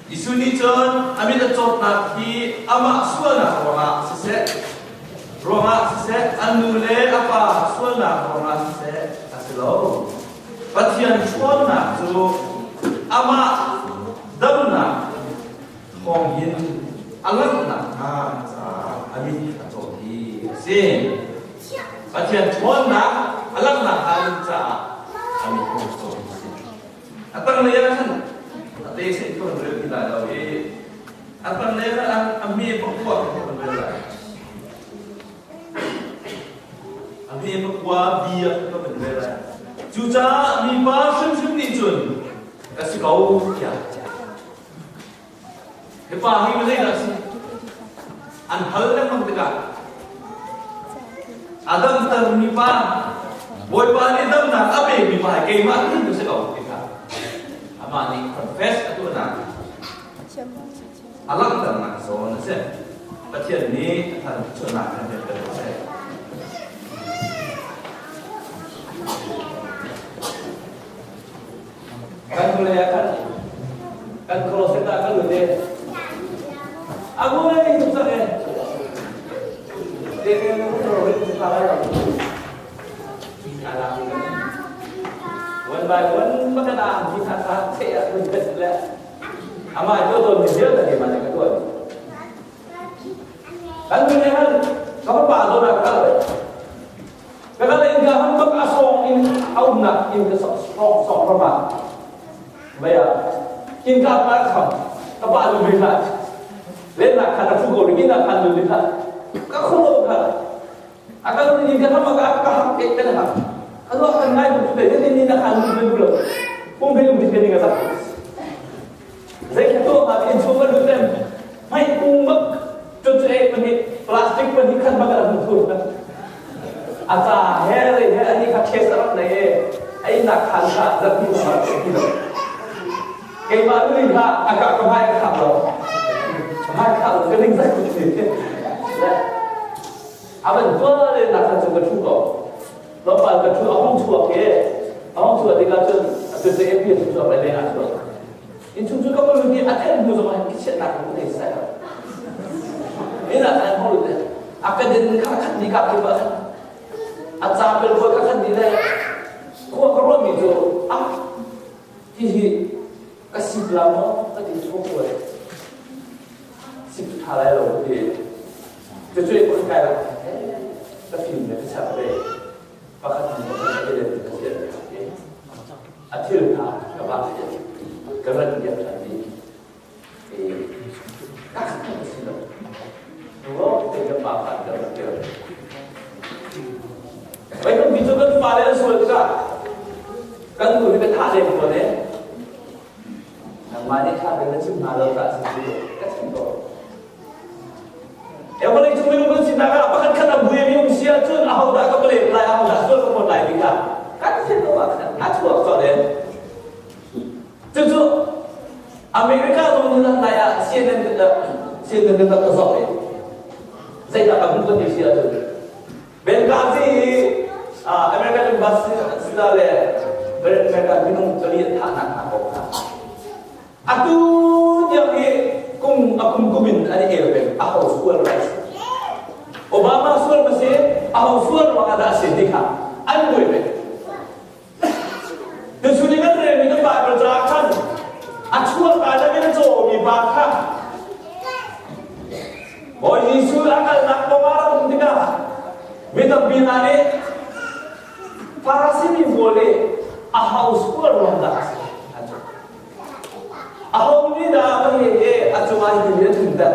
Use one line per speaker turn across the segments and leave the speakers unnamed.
Jesuh nih cun a mit a cawtnak hi amah sualnak ruangah siseh, ruangah siseh, a nu le a pa sualnak ruangah siseh a si lo. Pathian ṭhawnnak cu amah damnak thawng hin a langhnak hnga caah a mit a cawt hi a si. Pathian ṭhawnnak a langhnak hnga ding caah a mit a cawt hi a si. A tanglei ah khan a te seh kan rel ti lai lo i a tanglei ah khan a hme pakua kan rel lai. A hme pakua bia kan rel lai. Cucaah mipa hrimhrim nih cun ka si ko tiah Hi pa hi zeidah a si? An hal lengmang tikah a damtermi pa Bawipa nih damnak a pemi pa hi keimah tu si ko ti kha amah nih confess a tuahnak a langhternak zawn a si. Pathian nih a thar chuahnak kan pek ko seh. Kan hnulei ah khan kan closet ah kan lut i a buai tuk cang e. One by one pakhat ah hi kha kha cheh ah kun bet le amah tu ton mi vialte ke mah ka tuan. Kan hnulei han ka pa zawn ah ka kal. Ka kal in ka han bak a sawng in a umnak in ka sawng sawng ram ah mei ah inn ka pa kham ka pa lu bi hlah lennak khan a fu ko ring inn khan lu bi hlah ka khulo kha a kal in ka ham ka ka hak ke kan hak ka lo kan ngai bu te ni ni na khan lu bi lo pum be um bi ni ka sak zei kha to ma in chung ka lu tem mai ung bak cu cu ek pahnih plastic pahnih khan bak a hung thur a ca he le he ani kha case a rak nei e a innak khan kha zat hnu a rak ti lo keimah nu kha a ka ka hmai a khak lo hmai khak lo ka ning zak ti le a van tuah le nak khan cu ka thu ko tlawmpal ka thu a hung chuak e a hung chuah tikah cun a tu cu AP a chuak le leng ah chuak Innchung cu ka va lut i a thenh hnu zongah hin chiatnak ka hmu thei sai lo. Inn ah khan hmu lut a ka din kha khat ni ka kip ah a ca pel khuai ka khat ni le khua ka ruahmi cu ah hihi ka sip la maw ka ti chu kuai sip tha lai lo ka ti cucu kun kai la ka fim le ka chap ve pakhat hnu pakhat ka le ka chiat a thil hna ka va ka rat diam ṭhan dih ka khat si lo ro te kan pa khat ka rat tir Vai kan bi cu kan fale an sual tikah kan nu hi ka thah lem ko ne nangmah nih kha kan na chim hna lo ta si cu ka chim ko Vawlei cung minung kan sinak ah pakhat khat a buaimi um si ahcun ahodah ka blame lai, ahodah sual ka phawt lai ti kha kan thinlung ah khan a chuak colh in. Cucu America zong nih lai ah CNN CNN kan ka zoh i zeidah ka hmuh kan ti si ahcun Benghazi hi American ambassador le American minung pali an thahnak hna kong kha Atu tiang hi kum a kum kum in an i el peng. A ho sual lai si. Obama sual ma si, a ho sual ruang ah dah a si ti kha an buai peng. Tuchun i kan relmi kan Bible caah khan a chuak ka le min a cawmi pa kha Bawi Jesuh a kalnak kong ah rak um tikah mi tampi hna nih Farasi mi pawl nih a ho sual ruang dah a si an ti. Aho nih dah ka he he a cungah hitin an tlunter?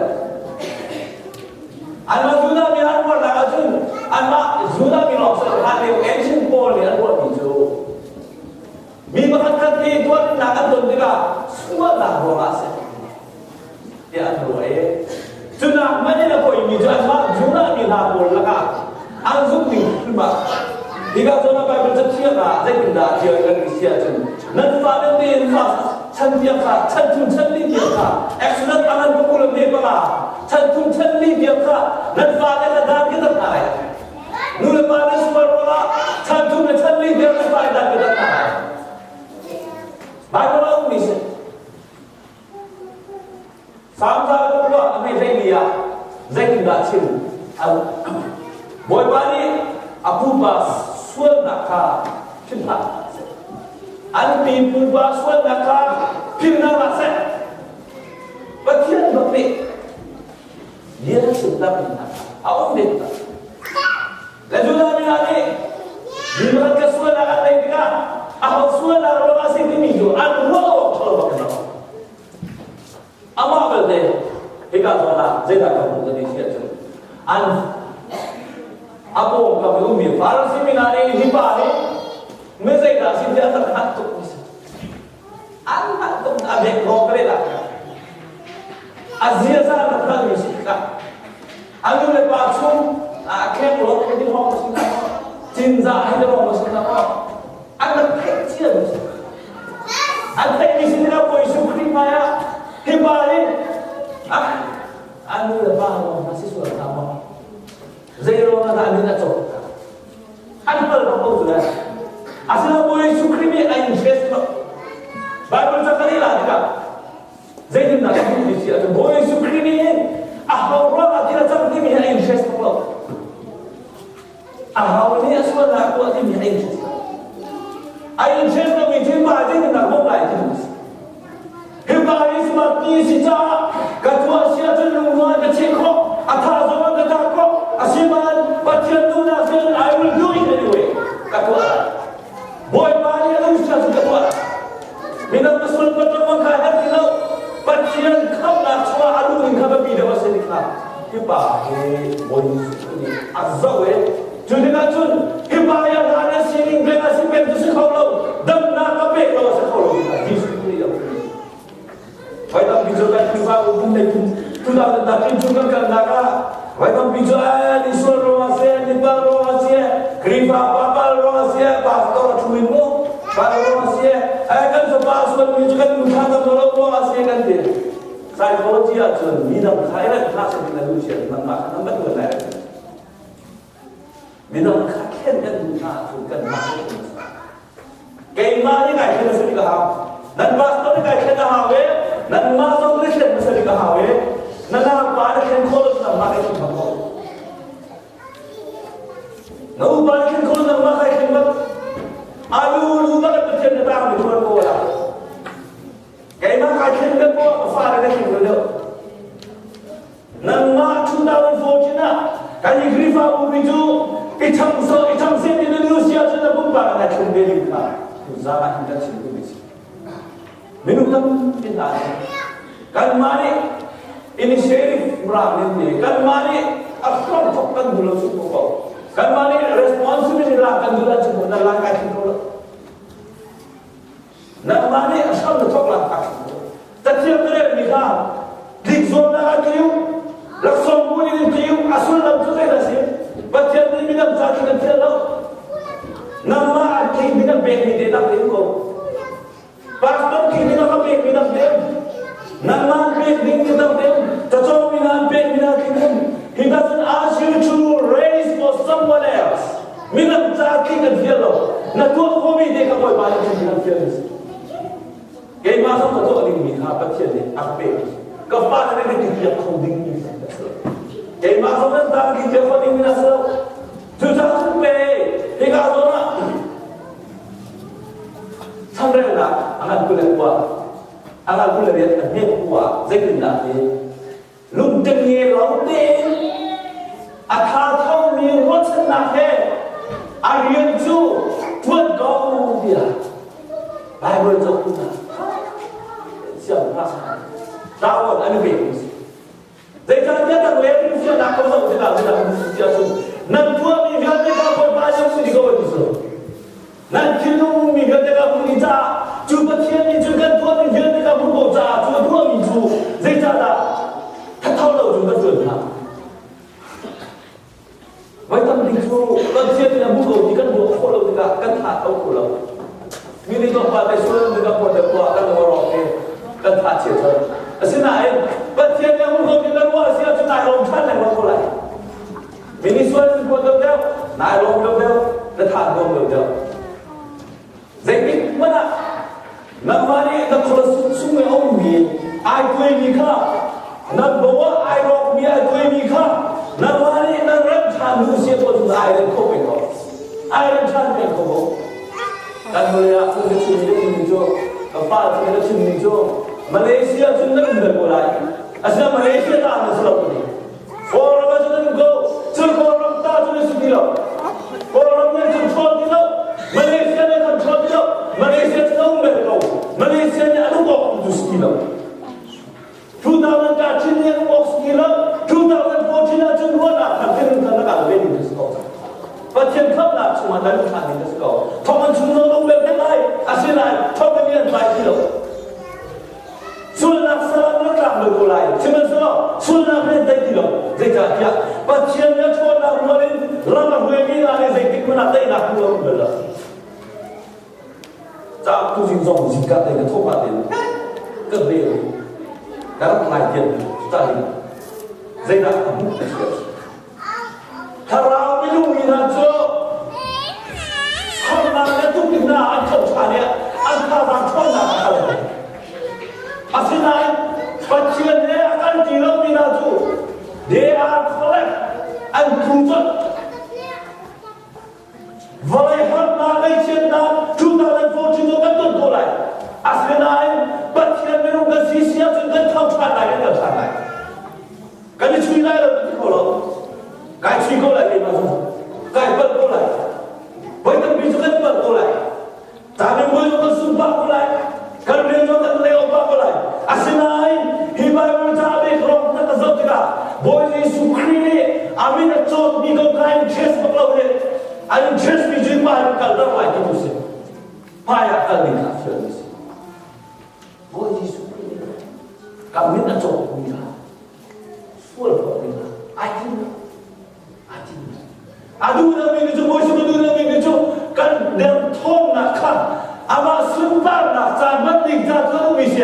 Anmah Judah mi an ruahnak ahcun anmah Judah mi lawng si lo hlan lio ancient Paul nih an ruahmi cu mi pakhat khat hi tuannak an ton tikah sualnak ruangah a si tiah an ruah i cunak hmanh in a poimi cu anmah Judah mi hna pawl lakah an zumh ning hrim ah hika zawn ah Bible cathiang ah zeitindah a ṭial kan ti si ahcun nan fale tein fa chan tiang kha chan thum chan li tiang kha Exodus a ngan pakul le panga chan thum chan li tiang kha nan fale kha dan ka tat hna lai nu le pa le sual ruangah chan thum le chan li tiang nan fale dan ka tat hna lai Bible a ummi si. Salm 109 a hmei 14 ah zeitindah chim? Bawipa nih a pupa sualnak kha philh hlah seh. An pipupa sualnak kha philh hna hlah seh. Pathian bak nih bia chimnak in a um ve tak. Le Judah mi hna nih mi pakhat ka sualnak an neih tikah aho sualnak ruang a si timi cu an ruah awk ṭhalo bak in Amah belte hika zawn ah zeidah kan hmuh kan i si ahcun an a pawngkam i ummi Farasi mi hna nih hi pa hi mi zeidah si tiah an hngalh tuk mi si. An hngalh tuk a bek rawk ka leh A ziaza an hngalh mi si kha. A nu le pa chung a kheng rawk ka ti hong si na cinzah hi te hong si na an rak theih cia mi si. An theihmi sin ah Bawi Jesuh Khrih hmaiah hi pa hi a nu le pa lawng hna si sual hna maw? Zei ruang ah dah min a cawk hna? An hngal bak ko cu le. Asinain Bawi Jesuh Khrih nih a interest lo. Bible ca kan i la tikah zeitindah kan hmuh ti si ahcun Bawi Jesuh Khrih nih hin a ho ruangah thil a cang timi hi a interest bak lo. A ho nih a sualnak tuah timi a interest lo. A interest lomi thil mah zeitindah bawmh lai ti si. Hi pa hi smart ti si caah ka tuah si ahcun lungrual ka cheh khawh, a tha zong an ka dah khawh, asinain Pathian duhnak cun I will do it anyway. Ka tuah lai. Bawipa nih a duh si ahcun ka tuah lai. Minung ka sual pat lo kha herh ti lo. Pathian khamhnak chungah a luh ning kha biapi deuh a si ti kha hi pa hi Bawi Jesuh nih a zoh i cu tikah cun hi pa hi a hlan a sining peng a si peng cu si kho lo damnak ka pek lo a si kho lo ti kha Jesuh nih a Voi tampi cu kan Khrihfa kum lei kum 2013 cu kan kalnak ah voi tampi cu an i sual ruang ah si an i palh ruang ah si Khrihfa pa pal ruang ah si pastor a thu in mu pal ruang ah si kan fapa sual mi cu kan nu tha tam lo ruang ah si kan ti psychology ah cun mi dang kha i ranh hlah seh na lu chiat nangmah kha nan bat lai midang kha thlen kan duh hna ahcun kan mah Keimah nih kai thlen a si bik a hau. Nan pastor nih kai thlen a hau e. Nanmah zong nih thlen hmasa bik a hau e. Na naupa na thlen khawh lo nangmah kai thlen bak ko. Na upa na thlen khawh lo nangmah kai thlen bak. Alu lu bak Pathian na tang mi tuan ko la. Keimah kai thlen bak ko ka fa na thlen lo. Nangmah 2014 ah kan i Khrihfabu mi cu i chang so i chang sen in na nu sia cun na pumpak na thlum ve ding kha tuzaan ah hin kan chim duhmi si. Minung tampi hna kanmah nih initiative mrang nin ti kanmah nih a hram thok kan duh lo chung ko kanmah nih responsibility lak kan duh lo chung ko na lak kai thim ko lo Nangmah nih a hram na thawk lak tak. Cathiang na relmi kha tlik zuamnak ah tiu, laksawng bu in tiu, a sullam cu zeidah a si? Pathian nih midang ca tlik an thial lo. Nangmah an tlik midang pekmi te dang te ko. Pastor tlik ding a pekmi dang te. Nangmah an pek ding ti dang te. Cacawmi na an pekmi na tlik ding. He doesn't ask you to raise for someone else. Midang ca tlik an fial lo. Na tuah khawhmi te kha Bawipa nih cun an fial si. Keimah zong ka tuah dingmi kha Pathian nih a ka pek. Ka fa na nih ka piak kho dingmi a si lo. Keimah zong nan ta ka piak kho dingmi a si lo. Cucaah cun pe hika zawn ah changrelnak a ngan 29 a ngan 28 a hmet kua zeitindah ti Lungteng lo tein a thathomi ruahchannak he a rian cu ṭuan ko tiah Baibal cauk hna siangpahrang ṭawan an i pek mi si. Zeicahtiah nang le fiahnak ko zoh tikah midang si ahcun nan tuahmi vialte kha Bawipa nih a ko ti si. Nan thinlung mi vialte ka hmuh dih caah cu Pathian nih cun kan tuahmi vialte ka hmuh ko caah cu a tuahmi cu zeicahdah thatho lo cun kan tuan hna. Voi tampi cu Pathian nih a hmu ko ti kan ruah khawh lo tikah kan tha tho kho lo. Mi nih tlawmpal te sual tikah puan le kua kan lung te kan tha chia cang. Asinain Pathian nih a hmu ko ti na ruah a si ahcun nai lawm ṭhan lengmang ko lai. Mi nih sual in huat lo deuh, nai lawm lo deuh, na tha nuam lo deuh. Zeitik hmanh ah nangmah nih na khuasuk chung i a ummi ai tuaimi kha Ai rem ṭhan peng kho ko. Kan hnulei ah cun ka chimmi ka chimmi cu ka pa cu ka chimmi cu Malaysia cun nan um bal ko lai. Asinain Malaysia ta na si lo ka ti. Kawlram ah cun nan um ko. Cun Kawlram ta cu na si ti lo. Kawlram nih control ti lo. Malaysia nih control ti lo. Malaysia cu na um bal ko. Malaysia nih an uk awk tu si ti lo. 2013 nih an uk awk si ti lo. 2014 ah cun ruahnak kha tin kan rak al ve ding si ko. Pathian khamhnak chungah nan ṭhan ding si ko. Thong an chung zong um bel te lai. Asinain thong an an tlai ti lo. Sualnak salam na tlak lo ko lai. Sihmanhsehlaw sualnak he dai ti lo. Zeicahtiah Pathian nih a ṭhawnnak rual in ram a hruaimi hna nih zeitik hmanh ah teinak hmu lo bal lo. Cauk tuzing zong zingka te ka thawh tein ka rel ka rak ngai tian ta ding zeidah a hmuh ti si. Thlarau minung mi hna cu harnak le tuknak an tho ṭhan i an thazaang ṭhawnnak a kal. Asinain Pathian he a kal ti lomi hna cu they are collect an tlu colh. Vawlei harnak ngaihchiatnak 2014 cu kan ton ko lai. Asinain Pathian minung kan si si ahcun kan tho ṭhan lai, kan kal ṭhan lai. Kan i chui lai lo kan ti kho lo. Kai chui ko lai keimah cu. Kai palh ko lai. Voi tampi cu kan palh ko lai. Camipuai cu kan sung pah ko lai. Kan rian cu kan leo pah ko lai. Asinain hi Bible ca bik rong na ka zoh tikah Bawi Jesuh Khrih nih a min a cawtmi ko kha interest bak lo nih an interest mi cu hmai ah kal deuh lai ti tu si. Hmai ah kal ding kha fial mi si. Bawi Jesuh Khrih nih ka min a cawtmi kha sual khawh ding ah ai tim lo ai tim lo a duh lomi cu Bawi a duh lomi cu kan derthawmnak kha amah sunparnak ca hman ding ca cu a duhmi si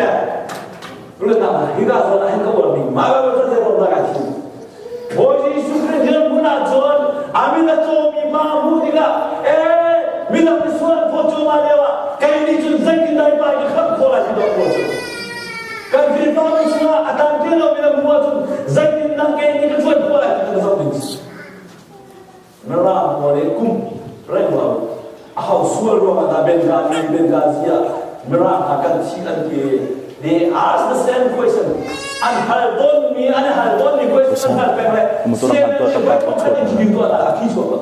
Ruahnak hi ka zawn ah hin ka uar ding mah ba ba zei ruang dah kai thim Bawi Jesuh Khrih dirhmun ah cun a min a cawmi pa hmuh tikah ee midang nih sual an phawt cuahmah lio ah kei nih cun zeitin dah hi pa hi ka khamh khawh lai ti dawh khawh cu Kan Khrihfabu chungah a tam ti lomi na hmuh ahcun zeitindah kei nih ka ṭuan khawh lai ti ka zoh ding si. Mirang pawl i kum renglo a ho sual ruangah dah Benghazi Benghazi ah Mirang hna kan thi an ti they ask the same question an hal tawnmi an hal tawnmi question an hal peng le CNN nih voi pakhat interview tuah nak a phi chuak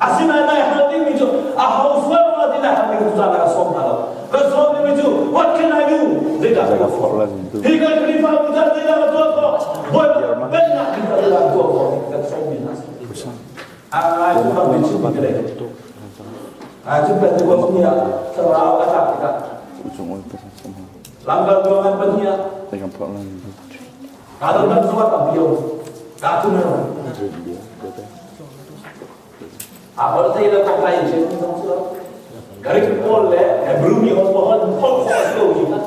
Asinain nai hal dingmi cu a ho sual rua ti nai hal ding cu caan ah ka sawm hna lo. Ka sawm dingmi cu what can I do? Zeidah ka tuah khawh? Hi kan Khrihfabu caan zeidah ka tuah khawh? Bawipa pennak ding ka zeidah ka tuah khawh? Kan sawmmi hna si. A ngai cu ram min chimmi ka lei. Ai cu Pentecost ni ah thlarau a tlak tikah lamkaltu ngan pahnih ah kaa dang zong a tampi um. Kaa tu na A holh thei le kong kai in chim zong cu Greek pawl le Hebrew mi holh holh holh khawh a si lo mi kha.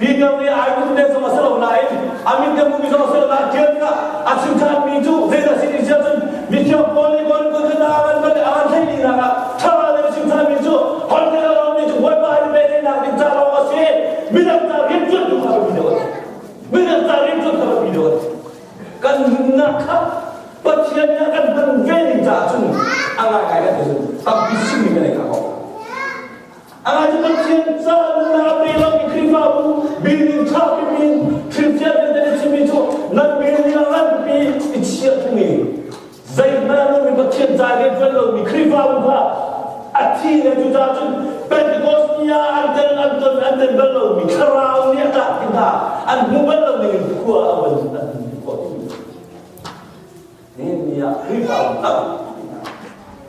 Peter nih eyewitness zong a si lo nain a mit le hmumi zong a si lo nain tial tikah a chim ṭhanmi cu zeidah sin in siah cun mithiang Paul nih Korin kut a van van a van theih dihnak ah thlarau nih a chim ṭhanmi cu holh thei lo mi cu Bawipa in pehtlaihnak ding ca lawng a si midang ca rianṭuan tu kha biapi deuh a si midang ca rianṭuan kha biapi deuh a si kan nunnak kha Pathian nih a kan hman ve ding caah cun a ngaingai kan ti cun tampi chimmi kan ei kha ko. A ngai cu Pathian ca nunnak a pe lomi Khrihfabu building ṭha pipi in Christian vialte nih chimmi cu nan building a nganpi i chiah tung i zeihmanh a nungmi Pathian ca rianṭuan lomi Khrihfabu kha a thi le cucaah cun Pentecost ni ah an tel an ton an tel bal lomi thlarau nih a tlak ti hna an hmu bal lo ning in khua a van an hmu khawh timi Nihin ni ah Khrihfabu tampi hna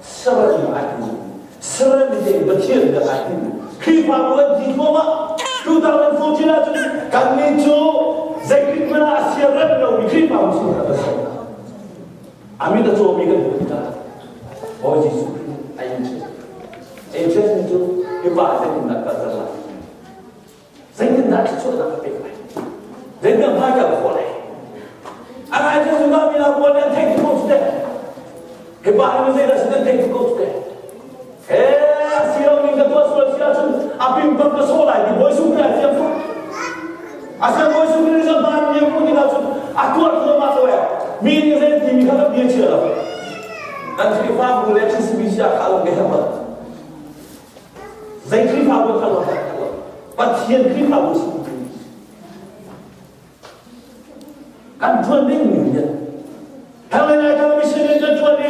serem ai ti serem te Pathian bia ai ti Khrihfabu an thi thluahmah 2014 ah cun kannih cu zeitik hmanh ah a sia rem lomi Khrihfabu sin kan si a mit a cawmi kan hmuh tikah Bawi Jesuh Khrih a interest interest mi cu hi pa zeitindah kalter lai Zeitindah thluachuahnak ka pek lai? Zeitindah hmai ka khawh lai? A ngai cu zungzal mi hna pawl nih an theih tuk ko cu teh. Hi pa hi zeidah sin an theih tuk ko cu teh. He a si lo ning ka tuah sual si ahcun a pingpang ka sawh lai ti Bawi Jesuh Khrih ai fiang tuk. A siang Bawi Jesuh Khrih nih van mi a hmuh tikah cun a tuah thluahmah ko eh. Mi nih zei ti mi kha kan bia chia lo. Kan Khrihfabu le TCBC ah kha lo ke herh lo. Zei Khrihfabu kha lo herh lo. Pathian Khrihfabu si. Kan ṭuan ding mi rian. Thang lai thang mission in kan ṭuan i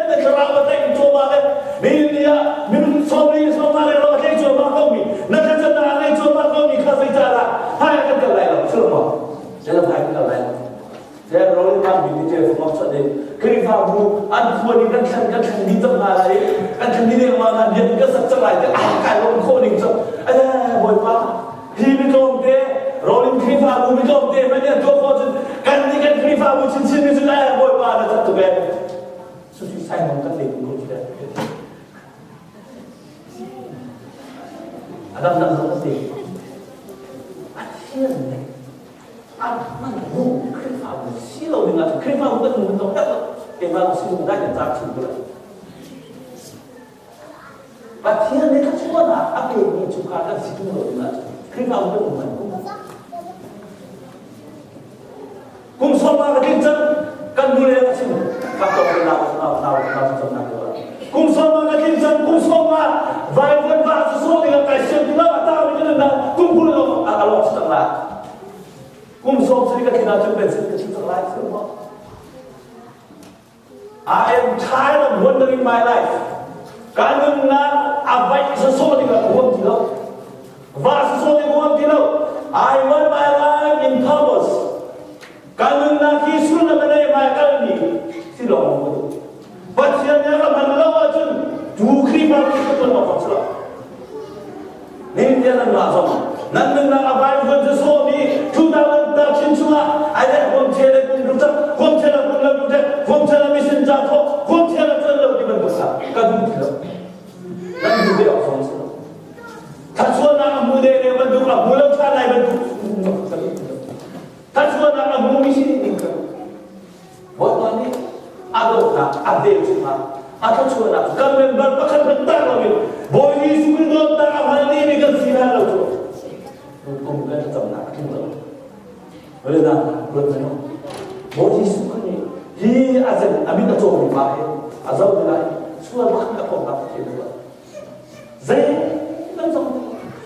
na thlarau a tlaih cuahmah le nihin ni ah minung sawmli sawmnga le lo a tlei cuahmah ko mi na thlacamnak a ngei cuahmah ko mi kha zeicahdah hmai ah kan kal lai lo silo maw? Zelam hmai kan kal lai lo. Then rolling bang bi ni te fungam chat in Khrihfabu an khuan in kan thlen kan thlen dih cang hna lai i kan thlen dih lengmang hna biak kan sak cang lai te ah kai lawm khawh ning cu eh Bawipa hi mi tlawmte rolling Khrihfabu mi tlawmte hmanh nih an tuah khawh cun kan nih kan Khrihfabu chinchin mi cun eh Bawipa na cat tuk eh susi sai mong kan lei ko khi a dang dang zong ti Pathian nih an hman bu Khrihfabu si lo ding ah Khrihfabu kan mun dong herh lo keimah si zung dai kan cak chin ko Pathian nih thluachuahnak a pekmi chungkhar kan si ṭung lo ding ahcun Khrihfabu kan um man kum sawmma ka tling cang kan nu le ka chim ka tong le nau nau nau nau cam nak lo kum sawmma ka tling cang kum sawmma vai vuan va su so ding kai siam ti lo ata mi kan na kum kul lo a alok cang la kum sawm sari ka tling ahcun bensin ka chim cang lai I am tired of wondering my life. Ka nunnak a vaih sawsawh ding ah ka huam ti lo. Va sawsawh ding huam ti lo. I want my life in purpose. Ka nunnak hi sullam a nei mai kalmi si lawng ka duh. Pathian nih a ka hman lo ahcun tu Khrihfa cu ka tuan awk si lo. Nihin nan mah zong nan nunnak a vaivuan cu sawm i 2013 chungah ai le huam thia le kum ruk cang huam thia le kum lo kum te huam thia le mission ca thawk huam thia le tuan lo ti bantuk kha ka duh ti lo nan duh ve awk zong si lo thachuahnak a hmu de le bantuk a hmu lo ṭhan lai bantuk ka duh ti lo thachuahnak a hmu mi si ding ka duh Bawipa nih a dawtnak a vel chungah a thluachuahnak kan member pakhat hmanh tak loin Bawi Jesuh Khrih dawtnak a hngal dihmi kan si hlan lo cu kum kan thlacamnak a tling lo. Vale ruat hmanh u. Bawi Jesuh Khrih nih hi a zen a mit a cawmi pa hi a zoh tikah sual pakhat a kongnak a thiam lo. Zei nan zong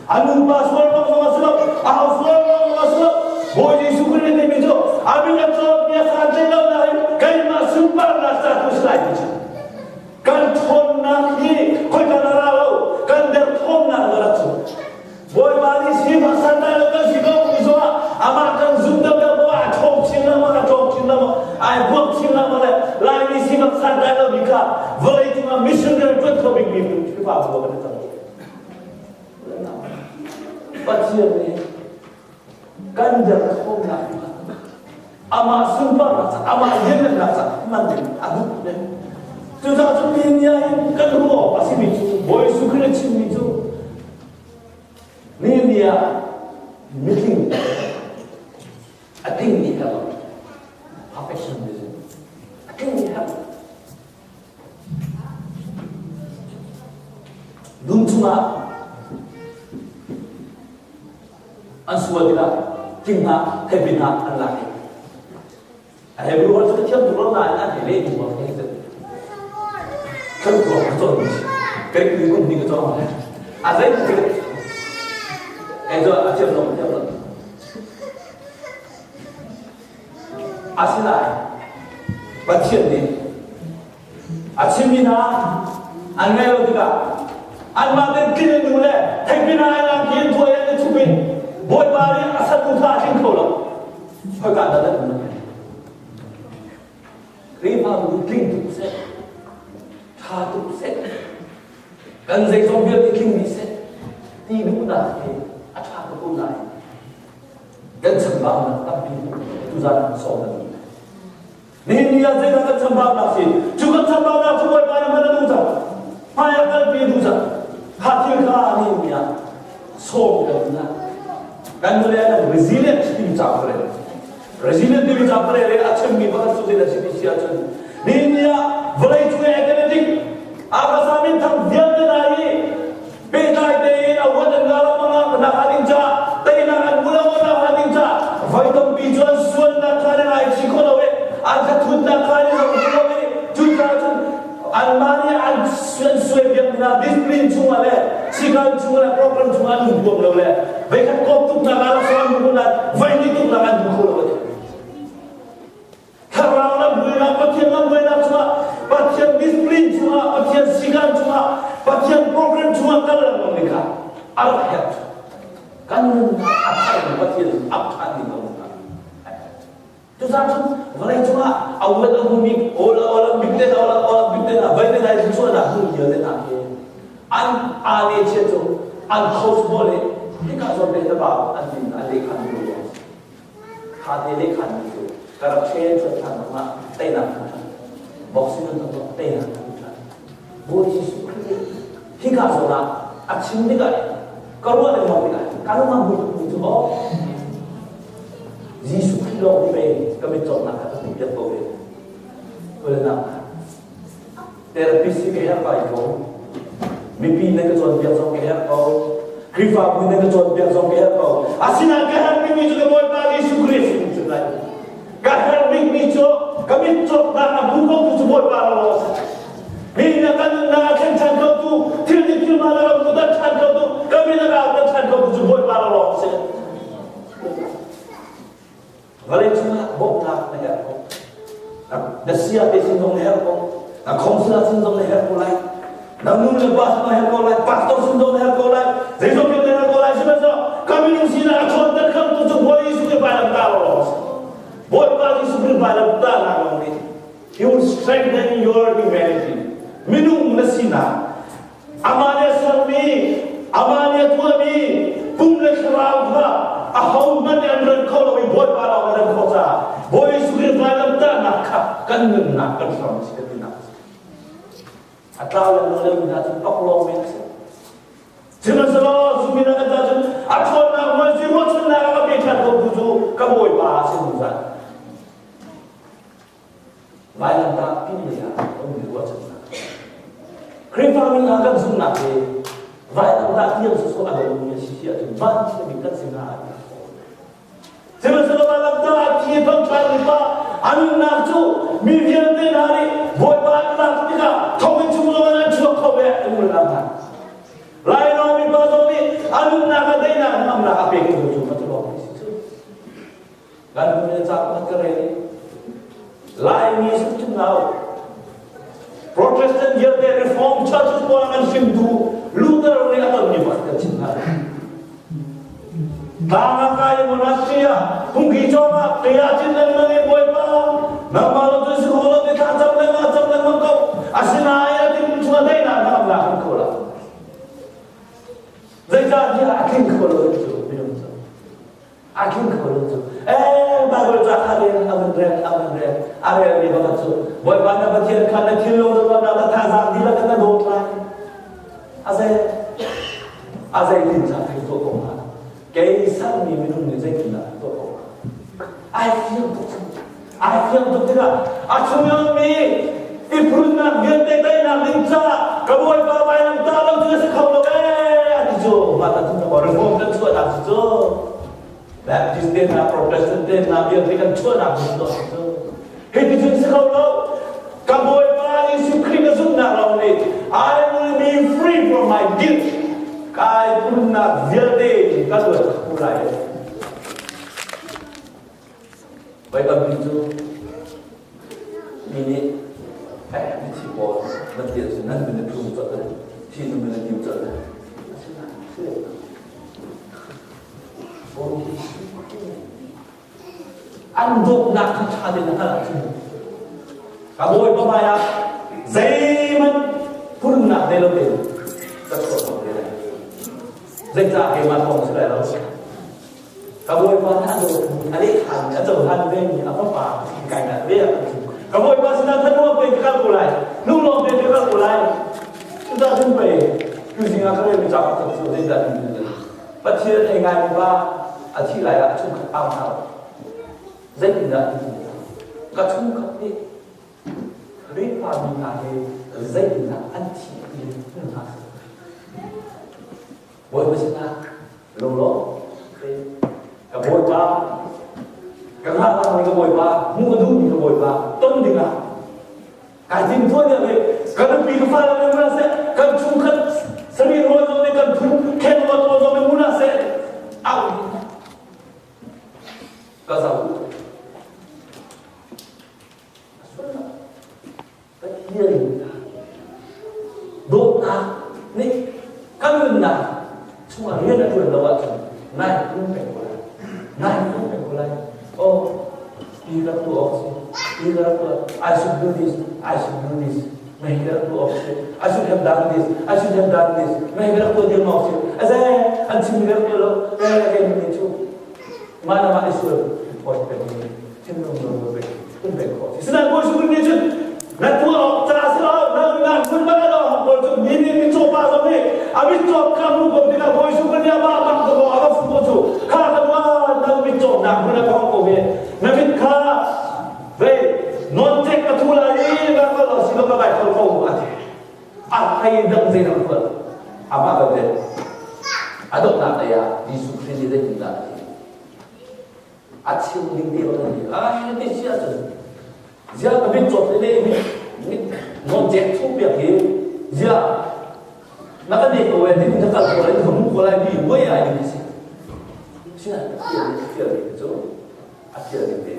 a nupa sual bang zong a si lo, a ho sual bang zong a si lo. Bawi Jesuh Khrih nih timi cu a min a cawm mi a san tlei lo nain keimah sunparnak ca tu si lai ti cu. Kan ṭhawnnak hi khoika na ra lo, kan derthawmnak na rak cu. Bawipa nih sifak santlai lo kan si ko mi zongah amah kan zum deuhdeuh poah a ṭhawng chin lengmang a ṭhawng chin lengmang ai buak chin lengmang le Laimi sifak santlai lo mi kha vawlei cungah missionary ṭuan kho bikmi Khrihfabu kan i cang. Pathian nih kan derthawmnak amah sunparnak ca amah lianngannak ca hman ding a duh ne. Cucaah cu ni in kan ruah awk a simi cu Bawi Jesuh Khrih a chimmi cu Nihin ni ah mitling a tlingmi herh lo. Perfectionism a tlingmi herh lo. Dum chungah an sual tikah thing hna theipi hna an lak i a Hebrew holh cu ka thiam tuk lo nain an hei leh hnu ah hei thlaruk lawng ka cawn mi si kai kum hnih ka cawng a zei ti ai cu a thiam lo thiam lo asinain Pathian nih a chimmi hna an ngaih lo tikah anmah tein tlin an duh le theipin ah an angki an tuah i an i thup i Bawipa nih a satu kha a tling kho lo khoika dah nan um Khrihfabu tling tuk seh ṭha tuk seh kan zeizong vialte tling dih seh ti duhnak hi a ṭha tuk ko nain kan chambaunak tampi tuzan sawm nan Nihin ni ah zeidah kan chambaunak si? Cu kan chambaunak cu Bawipa nih hman a duh cang. Hmai ah kalpi a duh cang. Kha thil kha nihin ni ah sawm kan duh hna. Kan nule an resilient timi ca ka rel. Resilient timi ca ka rel i a chimmi pakhat cu zeidah si ti si ahcun nihin ni ah vawlei cung i academic Akasa minthang vialte hna hi pehtlai tein a uan an ngah lengmang ah nak hnga ding caah teinak an hmu lengmang nak hnga ding caah voi tampi cu an sualnak kha nan ai chih kho lo i an thathutnak kha an i zoh kho lo i cucaah cun Anmah nih an suai biak hna discipline chungah le sikan chungah le program chungah an um huam lo le veikhat kawp tuknak ah laksawng an hmu nain voihnih tuknak an hmu kho lo ati. Thlarau lam buainak, Pathian lam buainak chungah, Pathian discipline chungah, Pathian sikan chungah, Pathian program chungah kal lengmang ni kha a rak herh. Kan nunnak a tharmi Pathian ap ṭhan ding a um Cucaah cun vawlei cungah a uan a hmumi Olympic te hna Olympic te hna vai te hna i chuahnak hmun vialte hna khi an aa chia cu an coach pawl nih hika zawn te ba an tin an lehkhan mi lu kha te lehkhan mi cu ka rak train chuan than ah teinak than than boxing an than teinak than than Bawi Jesuh Khrih hika zawn ah a chim tikah ka ruah lengmang tikah ka lung ah mu cu aw Jesuh Khrih lawng nih pei ka mitcawtnak kha ka hmuhpiak ko ve. Ulenak therapist hi ka herh lai ko. Mipi na ka cawnpiak zong ka herh ko. Khrihfabu na ka cawnpiak zong ka herh ko. Asinain ka herh bikmi cu ka Bawipa Jesuh Khrih si cu lai. Ka herh bikmi cu ka mitcawtnak a hmu ko tu cu Bawipa lawng a si. Mi na kan nunnak a thlen ṭhan ko tu, thil dik thil ma na ram tu dat ṭhan ko tu, ka min a rau dat ṭhan ko tu cu Bawipa lawng a si. Vawlei cungah bawmhnak na herh ko. Na sia te sin zong na herh ko. Na khongsila sin zong na herh ko lai. Na nu le pa sin na herh ko lai. Pastor sin zong na herh ko lai. Zeizong vialte na herh ko lai. Sihmanhsehlaw ka minung sinak a ṭhawnter khamtu cu Bawi Jesuh Khrih vailam ta lawng a si. Bawipa Jesuh Khrih vailam ta nak lawng nih He will strengthen your humanity. Minung na sinak Amah nih a sermi, amah nih a tuahmi pum le thlarau kha ahohmanh nih an ran kho lo i Bawipa lawng a ran khawh caah Bawi Jesuh Khrih vailamtahnak kha kan nunnak kan hram a si kan tinak a si. A tlau le lo mi hna cu paklawng men a si. Sihmanhsehlaw cu mi hna kan cun a ṭhawnnak hmual si ruahchannak a ka pe ṭhan khotu cu ka Bawipa a si zungzal. Vailamtah pinlei ah a ummi ruahchannak. Khrihfami hna kan zumhnak hi vailamtah tiang sawsawh a domi a si si ahcun vanchiami kan si hna an Sihmanhsehlaw vailamtah a thi thongthlakmi pa a nunnak cu mi vialte hna nih Bawipa an lak tikah thonginn chung zong in an chuak kho ve an nunnak hna. Lainawng mipa zong nih a nunnak a daihnak hnamnak a pek tu cu a cu si cu. Kan nih ca pakhat ka rel i Laimi zumtu Protestant vialte Reform churches pawl an hrimtu Luther nih a tonmi pakhat kan chim hna. Tlang ah kai monastery ah phungki cawng ah kaya cin lengmang i Bawipa nangmah lo cun si kho lo ti thla cam lengmang cam lengmang ko asinain a tim chung a daihnak na amnak kan kho lo. Zeicahtiah a tling kho lo cu minung cu. A tling kho lo cu. Eh, Bible ca kha rel, a vun rel, a vun rel. A relmi pakhat cu, Bawipa na Pathian kha na thinlung na ruahnak na thazaang dihlak in na dawt lai. A zei a zeitin dah thei tuah ko hnga? Kei sermi minung nih zeitindah tuah ko hnga? Ai fiang tuk cang. Ai fiang tuk tikah a chungah mi i phunnak vialte teinak ding caah ka Bawipa vailam tah lo cu na si kho lo ee a ti cu mah ta cun reform kan chuahnak cu cu Baptist te hna Protestant te hna vialte kan chuahnak ding cu cu hi ti cun si kho lo ka Bawipa Jesuh Khrih ka zumhnak lawng nih I will be free from my guilt kai phunnak vialte ka luat kho lai Voi tampi cu mi nih eh mithi pawl nan ti ahcun nan min a tlum colh lai, thi nan min a dim colh lai. Asinain si lo. Bawi Jesuh Khrih an dawtnak kha ṭha tein na hngalh ahcun ka Bawipa hmaiah zeihmanh purnak nei lo tein ka chuah ko te lai. Zeicah keimah thawng si lai lo? Ka bawipa nih a dawtmi a lehkhan a cohlan vemi a fapa kai nat ve a kan Ka bawipa sinah thanuam tein ka kal ko lai. Lunglawm tein ka kal ko lai. Cucaah cun pei tuzing ah ka relmi ca pakhat cu zeidah an ti Pathian ei ngaimi pa a thih lai ah a chungkhat au hna Zeitindah an ti Ka chungkhat nih Khrihfami hna hi zeitindah an thih ti hmu hna seh. Bawipa sinah lunglawm ka Bawipa ka hngahhlang ka Bawipa hmuh a duhmi ka Bawipa ton dingah kai tim tuah deuh i ka lo ahcun nai tum peng ko lai. Nai tum peng ko lai. Oh, ti ka tu awk si. Ti ka tu I should do this. I should do this. Mei ka tu awk si. I should have done this. I should have done this. Mei ka tu dir awk si. Aze an chim ka tu lo. Eh, ke ni chu. Mah na mah i sual phawt peng ni. Thinlung lo lo um peng khawh si. Sinain Bawi Jesuh nih cun na tuah awk ca si lo, nang nang hmun bal lo pawl cu mi nih mitcaw pa zong nih a mitcaw kha hmu ko tikah Bawi Jesuh nih amah bak ko a va fuh ko cu kha ka nuan nang mitcaw nak hmun a khong ko ve na mit kha vei non tek ka thu lai i na kal lo si lo ka vai kho ko a ti a thei dang zei dang fual amah balte a donghnak lei ah Jesuh Khrih nih zeitindah a ti A chim ding ti lo ni. Ai ti si ahcun zia ka mit cawt le mit mit non cek thu piak hi zia na ka ne ko e din ka kal ko lai ka mu ko lai mi wei ai ding si. Sina fial fial ding cu a fial ding te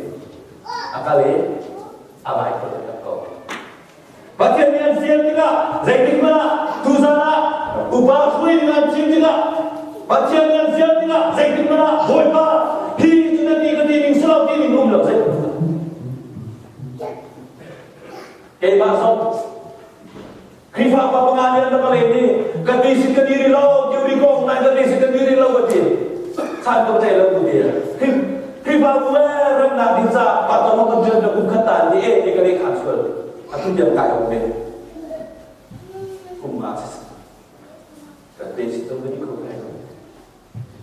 a kal i a vai ko ko. Pathian nih an fial tikah zeitik hmanh ah tuzan ah upa hruai ding an thim tikah Pathian nih an fial tikah zeitik hmanh ah Bawipa hi cu na ti ka ti ning si lo ti ning um lo zeitik hmanh Keimah zong Khrihfa pa panga nih an rak len i ka ti sin ka diri lo ti ko nai ka ti sin ka diri lo ka ti chan ko thei lo ku ti Khrihfabu le remnak ding ca pa tong kan rian ka kum khat ta ni e ti ka le khan sual atu tiang kai om ve kum nga si ka te si tong ka di kho kai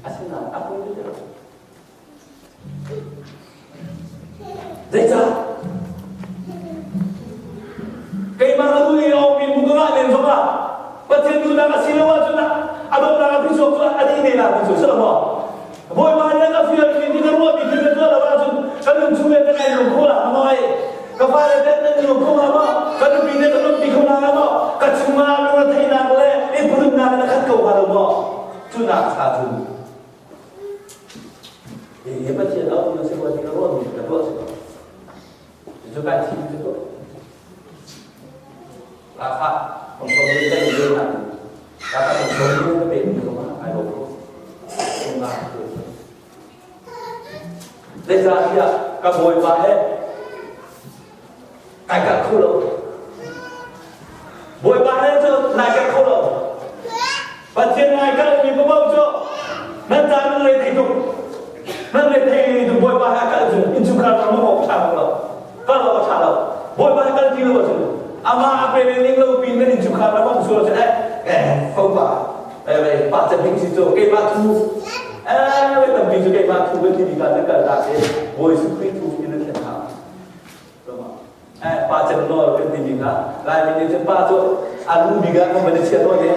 asinain a poi te Zeicah? Keimah ka duh i a ummi mu ka ngah len zongah Pathian duhnak a si lo ahcun a donghnak a phichuak cu a dih ne la ti cu si lo maw? Bawipa nih a ka fialmi ti ka ruahmi thil ka tuah lo ahcun ka nun chung le ka ngai lo kho la maw ai? Ka fale teh nan nuam kho hnga maw? Ka nupi nih ka nuampi kho hnga maw? Ka chungah lungretheihnak le i phuhrunnak in a khat ko hnga lo maw? Cu nak cha cun Hi Pathian a um si ko ti ka ruahmi ka tuah si ko. Cu kai thim cu tuah. Lakha kong som yin kai yin na. Lakha kong som yin ka pe mi ko ma ai lo ko. Kong na ko. Zeicahtiah ka bawipa he kai kah kho lo. Bawipa he cu nai kah kho lo. Pathian nai kah mi paoh cu nan ca nan re thei tuk. Nan re thei tuk Bawipa he a kal cu innchungkhar ram a awk ṭha lo. Kal lo a ṭha lo. Bawipa he kal ti lo ahcun amah a pe ning lo pin nan innchungkhar ram am sual cun eh eh faupa eh pa chan ding si cu keimah thu eh tampi cu keimah thu kan ti mi ka nan kal ta te Bawi Jesuh Khrih thu in nan thlen hna. Pa cem nawl kan timi kha Laimi nih cun pa cu a lu bik ah kan van i chiah tawn i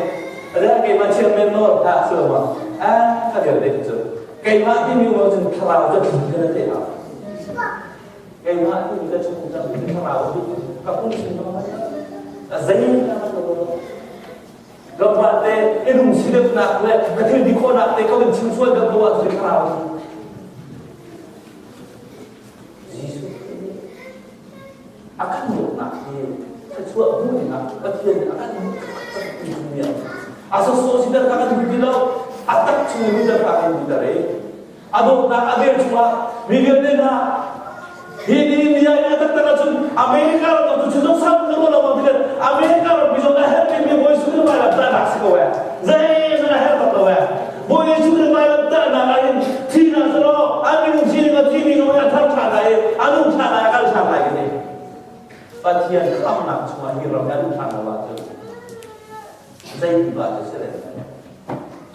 a keimah chairman nawl ha si lo ma ah kha vialte cu keimah timi um cun thlarau cu thlum kan te ha keimah timi ka chung cang thlarau cu ka pum sin ma zei na ma Lamhlat te i lungsi deuhnak le ka thil ti khawhnak te ka van chim sual deuh ko ahcun thlarau Jesuh Khrih nih a kan dawtnak hi thluachuah hmuh dingah Pathian nih a kan ti mi a sawsawh siter kha kan duh ti lo a tak chung in luter kha kan duhter i a dawtnak a vel chungah mi vialte hna hi ni India in a taktak ahcun America ram cu cu sam na ruah lo bang tikan America ram mi zong a herh mi Bawi Jesuh Khrih vailam tahnak si ko eh zeihmanh a herh bak lo eh Bawi Jesuh Khrih vailam tahnak ah hin thihnak cu lo an minung sining a thimi zong a thar ṭhan lai i a nung ṭhan lai a kal ṭhan lai ka ti Pathian khamnak chungah hi ram an ṭhan lo ahcun zei ti ba cu si le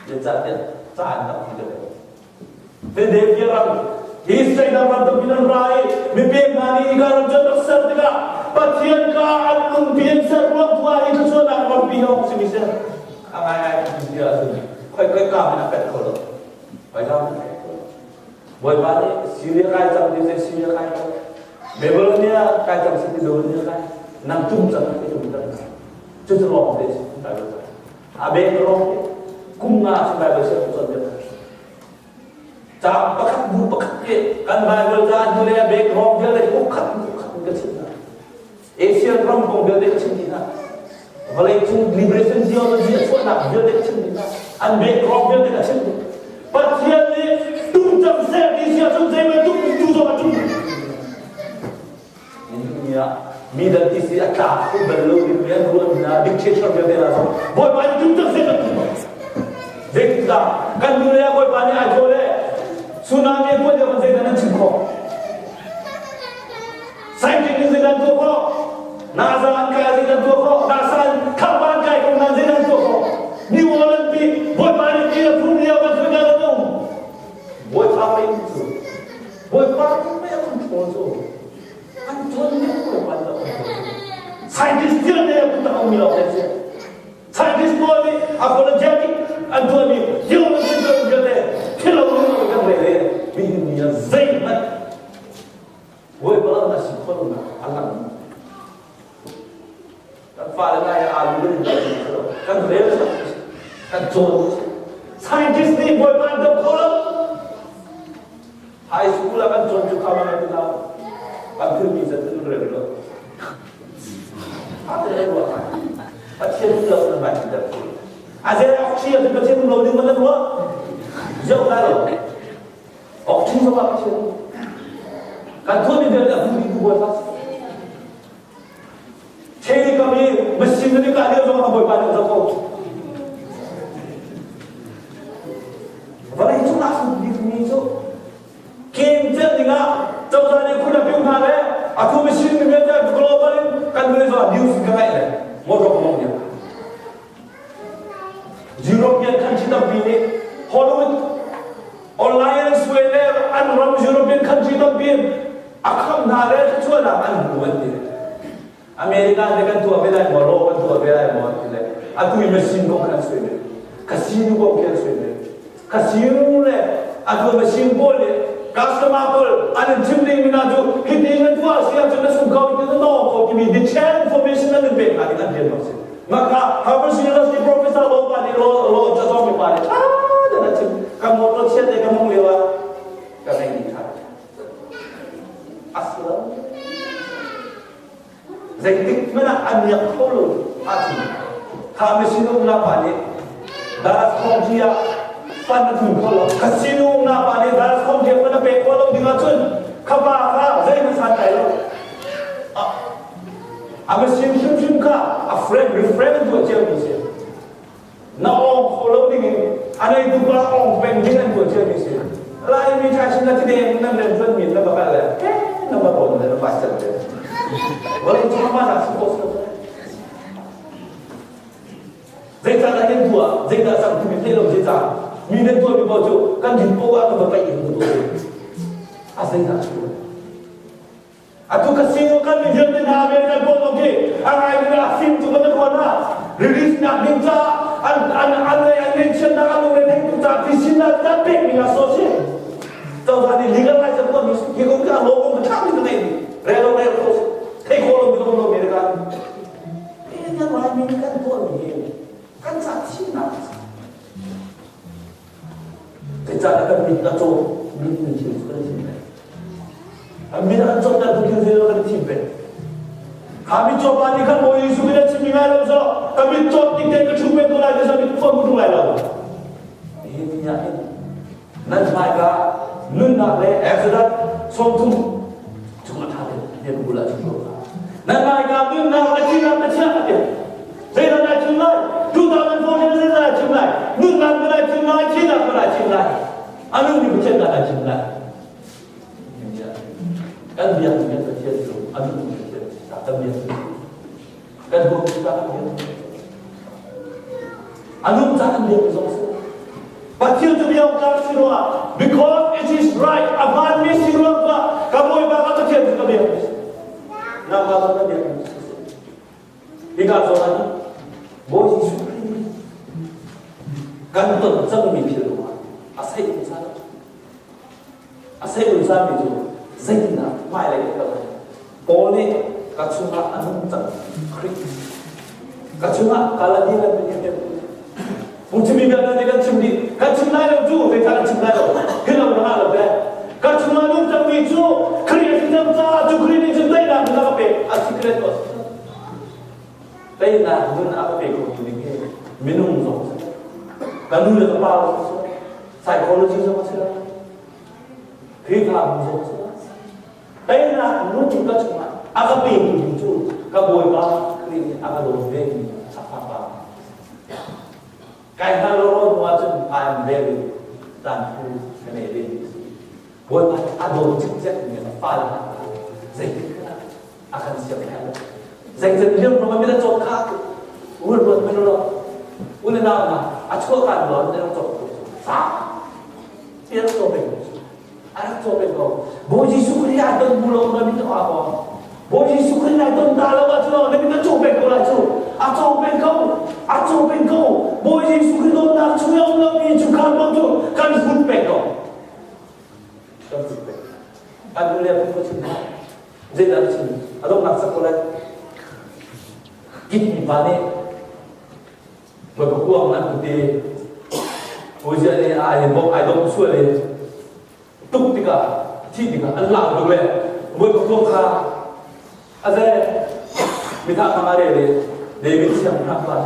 zeicahtiah ca an tak ti lo Philadelphia ram hi China ram tampi nan ra i mipek hna nih hika ram cu an rak ser tikah Pathian ka an lungpi an ser ruang tu ah hi thluachuahnak rampi hi a hung simi si. A ngaingai ti ti ahcun khoi khoi kam in a pet kho lo. Khoi kam in a pet kho lo. Bawipa nih Syria kai cang ti seh Syria kai cang. Babylonia kai cang si ti Babylonia kai. Nang tum cang ti tum cang. Cucu lawng te si Bible ca. A bek lawng te. Kum nga cu Bible siang cawn deuh. Ca pakhat bu pakhat ke kan Bible ca hnu le a bek rawng vialte uk khat bu khat in ka chim hna. Asian ram kong vialte ka chim dih hna. Vawlei cung liberation theology a chuahnak vialte ka chim dih hna. An bek rawng vialte ka chim dih. Pathian nih tum cang seh ti si ahcun zei bantuk tu zong a tum. Ni ah mi dal ti si a tla kho bal lo ding mi an ruah hna dictator vialte hna zong Bawipa nih tum cang seh kan tum. Zeitindah kan nu le Bawipa nih ai thaw le tsunami a tuah lio kan zeidah nan chim khawh? Scientific in zeidah an tuah khawh? NASA an kai zeidah an tuah khawh? NASA an khangpa an kai ko nan zeidah an tuah khawh? New Orleans pi Bawipa nih ti a phum lio kan thuai na lo. Bawipa mei cu Bawipa nih mei a control cu an tuan lio Bawipa nih a control cu. Scientist vialte a kut a um mi lo kan si. Scientist pawl nih apologetic an tuahmi theology vialte thil lo lo kan rel i nihin ni ah zeihmanh Bawipa na si khawh lonak a lang. Kan fale ngai ah aa lu kan kan rel kan cawn. Scientist nih Bawipa an dam kho lo. High school ah kan cawn cu kha ma kan kan thilmi zat kan rel lo. Pathian um lo nan vai ter A zei ok chia tu Pathian um lo ding man nan ruah? Zoh lai lo. Ok chin zong ah Pathian. Kan thuan mi vialte a hmu ding tu Bawipa. Thei kam i machine na ka lio zong ah Bawipa nih zoh ko. Vawlei cung ah hmu bik mi cu King celh dingah cozah nih khun a piu hna le a thu machine mi vialte global in kan vun zo news ka ngaih le motor mong nia European country tampi nih Hollywood Alliance way le an ram European country tampi in a kham hna le thluachuahnak an hmu an ti America nih kan tuah ve lai maw law kan tuah ve lai maw ti le atu i machine kong khan sui ve casino kong khi an sui ve casino le atu machine pawl nih customer pawl an in chim ding mi hna cu hiti na tuah si ahcun na sung ko ti na nawng ko timi detail information an in pek hna ding an rian bak si maka Harvard University professor law pa nih law law cazawng mi pa nih tha ten a chim ka motor chiat le ka mong lio ah ka ngei ni tha aslam Zeitik hmanh ah an miak kho lo ahcun kha machine umnak pa nih Dallas County ah fund a tlun kho lo. Casino umnak pa nih Dallas County ah fund a pek khawh lo ding ahcun kha pa kha zeihmanh santlai lo. A machine hrimhrim kha a frame reframe an tuah ciami si. Na awng kho lo ding in a neitu pa awng peng ding an tuah ciami si. Laimi tha chin na thideng nan rian tuan mi na va kal le na va rawn le na va cel le. Vawlei cung ma nak suppose lo. Zeicah dah nan tuah? Zeidah cang timi theih lo zeicah? Mi nan tuah mi paoh cu kan din poah ah na va paih in na tuah. A zeidah cu? Atu casino kan mi vialte hna American pawl zong khi a ngai mi a fim tuk an ruan ah release nak ding caah an an an lei an ngeihchiatnak an lungre theih tuk caah phisinnak ta pek mi a so si cozah nih legalize an tuah mi hi kong ka law kong ka ṭha mi ka ngei mi rel lo rel kho thei khawh lo mi lo lo America kan Laimi nih kan tuah mi hi kan ca thimnak Zeicahtiah kan mit a caw, mit in thil cu kan thim peng. A mit an cawt tu thil zei kan thim peng. Kha mit caw pa nih khan Bawi Jesuh nih a chim mi ngai lo so ka mit cawt tik te ka thu peng ko lai ti so mit khua mu lai lo. Hi ni ah hin nan hmaika nunnak le Exodus 30 chung a ṭha te ne bul ah chim ko. Nan hmaika nunnak le thihnak ka chiah a ti. Zeidah nai thim lai? 2014 zeidah nai thim lai? Nunnak na nai thim lai, thihnak na nai thim lai. A nu nih Pathian dah nai thim lai. Kan biak mi kan Pathian cu a nu nih Pathian kan biak kan huam cu kan biak a nung ca kan biak zong si Pathian cu biak tlak si rua because it is right a hmaan mi si ruang ka ka bawipa ka Pathian cu ka biak nangmah zong ka biak Hika zawn ah Bawi Jesuh Khrih kan ton cangmi thil ruangah a sei zungzal. A sei zungzalmi cu zeitindah hmailei kan kal lai? Paul nih ka chungah a nung cang Khrih. Ka chungah Galati kan min hi Phungchimmi vialte nih kan chim dih. Kan chim lai lo cu zeicah kan chim lai lo? Hi lo na lo te. Ka chungah nung cangmi cu Khrih a si cang caah cu Khrih nih cun teinak nun a ka pek. A secret ko. Teinak nun a ka pe khotu ding hi minung zong si. Ka nu le ka pa zong si. Psychology zong a si lo. Khrihfabu zong a si lo. Teinak nun ka chungah a ka petu ding cu ka Bawipa Khrih nih a ka dawt ve mi sakfapa. Kai hngal lo hnu ahcun I am very thankful ka nei ve mi si. Bawipa nih a dawt cikcek mi a fale hna kha zeitik hmanh ah a kan siam hlai lo. Zeitin liam ruang ah mi cawt kha ul ruat men lo. Ule nau hna a chuah kan lo ne rak cawt ko. Fa ti rak caw peng ko. A rak caw peng ko. Bawi Jesuh Khrih ai don bu lo na min a ko. Bawi Jesuh Khrih ai don ta lo ahcun na min a caw peng ko lai cu. A caw peng ko. A caw peng ko. Bawi Jesuh Khrih dawtnak chung i a um lomi cu kha cu kan hut peng ko. Kan hut peng. Kan nu le pu chim hna. Zeidah na chim? A donghnak sak ko lai. Kitmi pa nih Bawipa kuang an put i Uzziah nih ai bawk ai dong sual i tuk tikah thih tikah an lau tuk le Bawipa kuang kha a ze mithah hmang a rel i David siangpahrang pa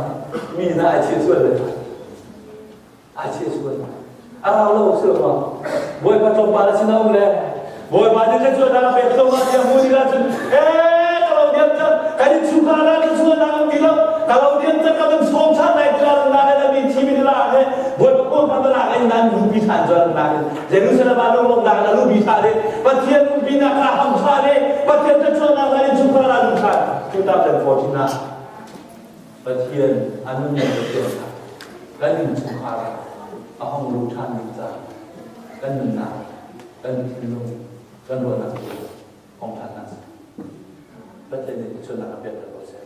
mi hna ai chia sual le ai chia sual a rau lo si lo ma Bawipa tlawmpal a sin a um le Bawipa nih ka cuan a pek tlawm ah tiah mu tikah cun ee ka lo diam cang kan in chungkhar ah ka chuan a um ti lo ka lo diam cang ka van sawm ṭhan lai ti la na le mi thi mi la he Bawipa kuang kha va lak in nan lupi ṭhan zuan nak in Jerusalem ah lunglawmhnak in a lupi ṭhan i Pathian umpinak kha ham ṭhan i Pathian ka chuannak lan in chungkhar ah lu ṭhan 2014 ah Pathian a nunnak Pathian kha kan innchungkhar ah a hung lut ṭhan ding caah kan nunnak, kan thinlung, kan ruahnak cu hong ṭhan hna seh. Pathian nih thluachuahnak a pek ko seh.